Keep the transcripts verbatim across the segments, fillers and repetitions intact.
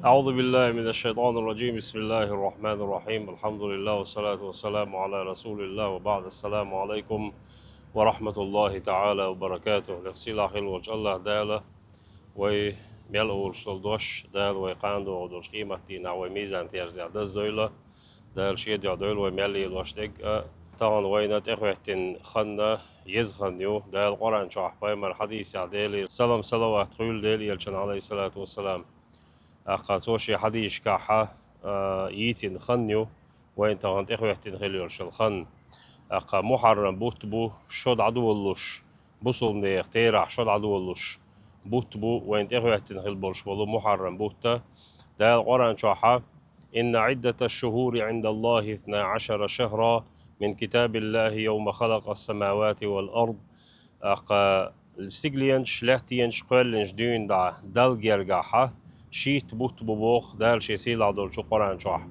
أعوذ بالله من الشيطان الرجيم. بسم الله الرحمن الرحيم. الحمد لله والصلاة والسلام على رسول الله وبعد. السلام عليكم ورحمة الله تعالى وبركاته. Лехсилахь хила волчу АллахӀ Дала вай мел олуш долу дош, Дала вай кхана догӀу долчу къематдийнахь вай мизан-тешнехь даздойла, Дала шен дуьхьа дойла вай мел лелош дерг а. Тахана вайна тӀехӀоьттина хан еза хан ю, Дала Къуръан чохь, пайхамар хьадисехь, Делера салам-салават хуьлда Делан элчанна, Ӏалайхиссалату вассалам. ТӀаккха цо шен хьадисашкахь, а, йийцина хан ю, вайна тахана тӀехӀоьттина хила йолуш йолу хан. ТӀаккха мухьаррам бутт бу, шо дӀадолалуш, бусулбанех терахь шо дӀадолалуш бутт бу, вайна тӀехӀоьттина хила болуш болу мухьаррам бутт. Дала Къуръан чохь: «إن عدة الشهور عند الله اثنا عشر شهرا من كتاب الله يوم خلق السماوات والأرض». ТӀаккха стигланаш, лаьттанаш кхоьллинчу дуьйна дӀа Далла гергахь шийтта бутт бу боху Дала шен сийлахь долчу Къуръан чохь.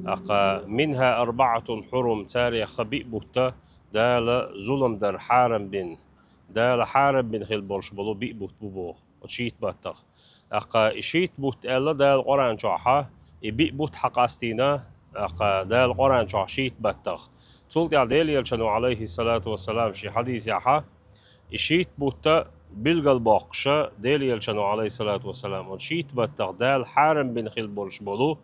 ТӀаккха: «منها أربعة حرم», царех биъ бутт Дала зулам дар хьарам бина, Дала хьарам бина хила болуш болу биъ бутт бу боху оцу шийтта баттах. ТӀаккха и шийтта бутт аьлла Дала Къуръан чохь, и биъ бутт хьакъастийна, тӀаккха Дала Къуръан чохь шийтта баттах. Цул тӀаьхьа Делан элчано, Ӏалайхиссалату вассалам, шен хьадисехь, и шийтта бутт билгалбоккхуша Делан элчано, Ӏалайхиссалату вассалам, оцу шийтта баттах Дала хьарам бина хила болуш болу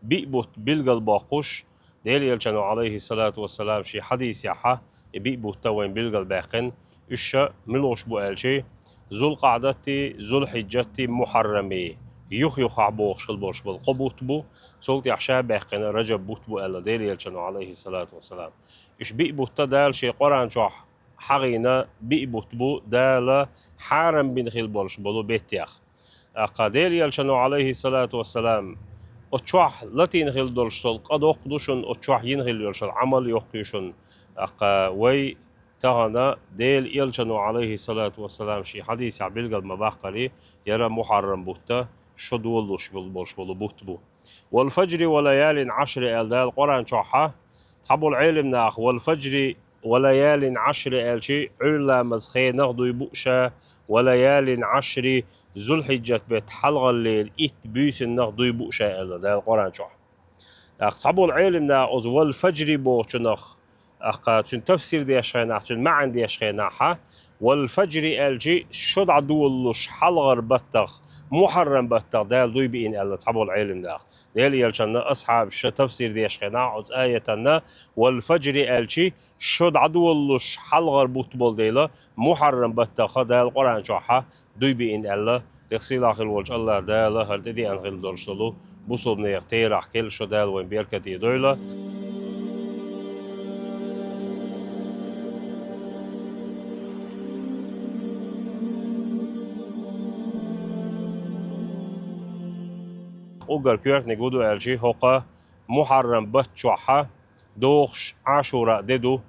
биъ бутт билгалбоккхуш, Делан элчано, Ӏалайхиссалату вассалам, шен хьадисехь и биъ бутт вайна билгалбаьккхина. Уьш ша муьлхуш бу аьлчи, Зулкъаъдатти, Зулхьиджатти, Мухьаррами, юх-юххехь бохуш хила болуш болу кхо бутт бу, цул тӀаьхьа ша баьккхина Раджаб бутт бу аьлла Делан элчано, Ӏалайхиссалату вассалам. Уьш биъ бутт Дала шен Къуръан чохь хьахийна биъ бутт бу Дала хьарам бина хила болуш болу беттех. ТӀаккха Делан элчано, Ӏалайхиссалату вассалам, оцу чохь латийна хила долуш долу къа доккха ду шуна, оцу чохь йина хила йолуш йолу Ӏамал йоккха ю шуна. ТӀаккха вай тахана Делан элчано, Ӏалайхиссалату вассалам, шен хьадисехь билгал ма-баккхара, яра мухьаррам бутт, шо долалуш болуш болу бутт бу. «والفجر وليال عشر», аьлла Дала Къуръан чохь, цхьаболу Ӏелам наха: «والفجر وليال عشر», аьлчи, Ӏуьйра ламазан хенах дуй бу ша, «وليال عشر», Зулхьиджат беттан хьалхаллера итт буьйсаннах дуй бу ша аьлла Дала Къуръан чохь. ТӀаккха цхьаболу Ӏелам наха оцу «вал фаджри» бохучунах, тӀаккха цуьнан тафсир деш хенахь, цуьнан маьӀна деш хенахь, «вал фаджри» аьлчи, шо дӀадолалуш хьалхара баттах, мухьаррам баттах Дала дуй биъна аьлла цхьаболу Ӏелам наха. Делан элчанна асхьабаша тафсир деш хенахь оцу аятанна, «вал фаджри» аьлчи, шо дӀадолалуш хьалхара бутт болу дела, мухьаррам баттах Дала Къуръан чохь дуй биъна аьлла, лехсийла хила волчу АллахӀ Дала хӀара тӀедеана хила долуш долу бусулбанех терахь кхел шо Дала вайн беркате дойла. Уггар коьртаниг хӀун ду аьлчи, хӀокху мухьаррам бутт чохь дохуш Ӏашура де ду.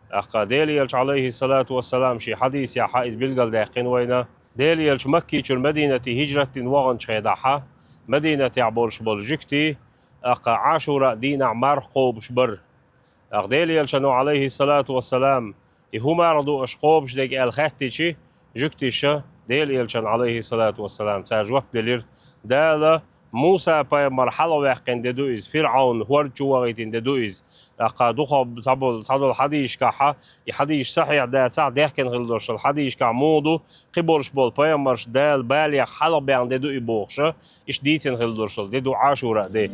ТӀаккха Делан элча, Ӏалайхиссалату вассалам, шен хьадисехь иза билгалдаьккхина вайна. Делан элча Маккичуьра Мадинате хӀижрат дина ваханчу хенахь, Мадинатехь болуш болу жуьгтий, тӀаккха Ӏашура дийнахь марха кхобуш бара. ТӀаккха Делан элчано, Ӏалайхиссалату вассалам, и хӀун марха ду аша кхобуш дерг аьлла хаьттичи, жуьгтиша Делан элчана, Ӏалайхиссалату вассалам, цара жоп делира: Дала Муса-пайхамар хьалхаваьккхина де ду иза, ФирӀавн хӀорда чу вахийтина де ду иза. ТӀаккха дукха цхьаболу, цхьадолу хьадисашкахь, и хьадисаш сахьихь дацахь, дехкина хила долуш долу хьадисашкахь муха ду, кхиболуш болу пайхамарш Дала балех хьалхабаьхна де ду и бохуша, иштта дийцина хила долуш долу де ду Ӏашура де.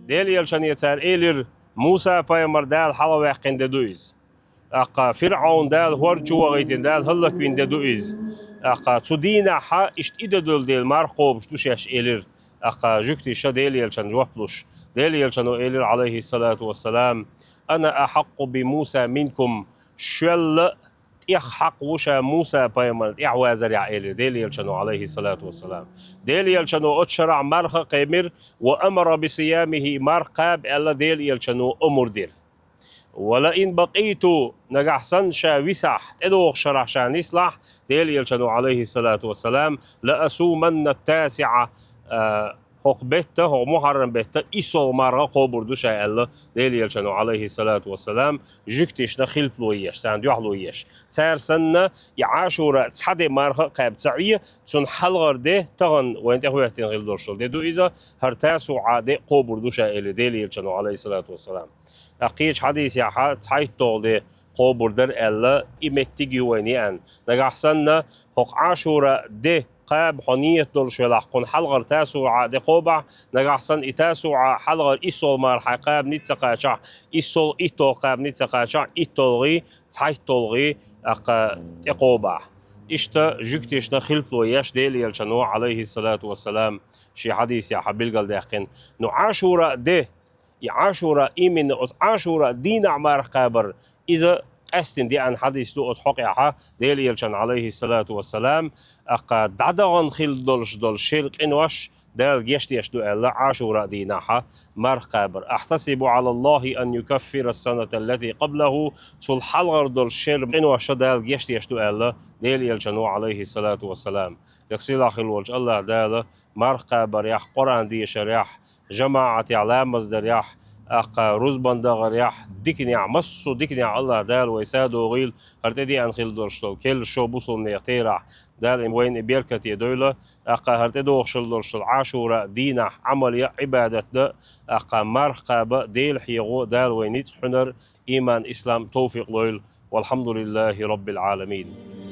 Делан элчане цара элира: Муса-пайхамар Дала хьалхаваьккхина де ду иза. ТӀаккха ФирӀавн Дала хӀорда чу вахийтина, Дала хӀаллаквина де ду иза. ТӀаккха цу дийнахь иштта и де долу дела марха кхобуш ду шаьш элира. ТӀаккха жуьгтиша Делан элчана жоп луш, Делан элчано элира, Ӏалайхиссалату вассалам: «Ана ахьакъкъу би Муса минкум», шоьлла тӀех хьакъ ву ша Муса-пайхамарна тӀаьхьавазарехь, элира Делан элчано, Ӏалайхиссалату вассалам. Делан элчано оцу шарахь марха а кхаьбира, ва амара би сиямихи, марха кхаба аьлла Делан элчано омра дира. «Ва ла ин бакъийту», нагахь санна ша висахь, тӀедогӀучу шарахь ша нислахь, Делан элчано, Ӏалайхиссалату вассалам, «ла асуманна ат-тасиӀа», а, хӀокху бетта, хӀокху Мухьаррам бетта иссолгӀа марха кхобур ду ша аьлла, Делан Элчано, Ӏалайхиссалату вассалам, жуьгташна хилпало еш, царна дуьхьало еш. Цара санна, и Ӏашура цхьа де марха а кхаба ца Ӏе, цунна хьалхара де, тахана вайна тӀехӀоьттина хилла долуш долу де ду иза, хӀара ТасуӀа де кхобур ду ша элира Делан Элчано, Ӏалайхиссалату вассалам. ТӀаккха кхечу хьадисехь цхьайтталгӀа де кхобур дара аьлла, и меттиг ю вайна еана. Нагахь санна, хӀокху Ӏашура де кхаба хьо ниет долуш велахь, кхунна хьалхара ТасуӀа де кхобахь, нагахь санна и ТасуӀа хьалхара иссолгӀа марха хьайн кхаба ницкъ ца кхачахь, иссолгӀа иттолгӀа кхаба ницкъ ца кхачахь, иттолгӀий, цхьайттолгӀий, тӀаккха тӀекхобахь. Иштта жуьгташна хилпало еш Делан Элчано, Ӏалайхиссалату вассалам, шен хьадисехь билгалдаьккхина. Ну Ӏашура де, и Ӏашура, именно оцу Ӏашура дийнахь марха кхабар, иза къаьстина деана хьадис ду оцу хьокъехь, Делан Элчан, Ӏалайхиссалату вассалам, тӀаккха дӀадахана хилла долуш долу шеран къинош Дала гечдеш ду аьлла, Ӏашура дийнахь марха кхабар. «أحتسب على الله أن يكفر السنة التي قبله», цул хьалхара долу шеран къинош Дала гечдеш ду аьлла, Делан Элчано, Ӏалайхиссалату вассалам. Дика сийлахь хилла волчу АллахӀ Дала марха кхабарехь, Къуръан дешарехь, жамаӀатехь ламаз дарехь, тӀаккха рузбан дахарехь, диканехь, массо а диканехь АллахӀ Дала вай садогӀийла, хӀара тӀедеана хилла долуш долу керла шо бусулнех терахь, Дала и вайна и беркате дойла, тӀаккха хӀара тӀедогӀуш хилла долуш долу Ӏашура дийнахь Ӏамал ян, Ӏибадат дан, тӀаккха марха кхаба, Дела хьехо, Дала вайн ницкъ, хьуьнар, иман, ислам товфикъ лойла. والحمد لله رب العالمين.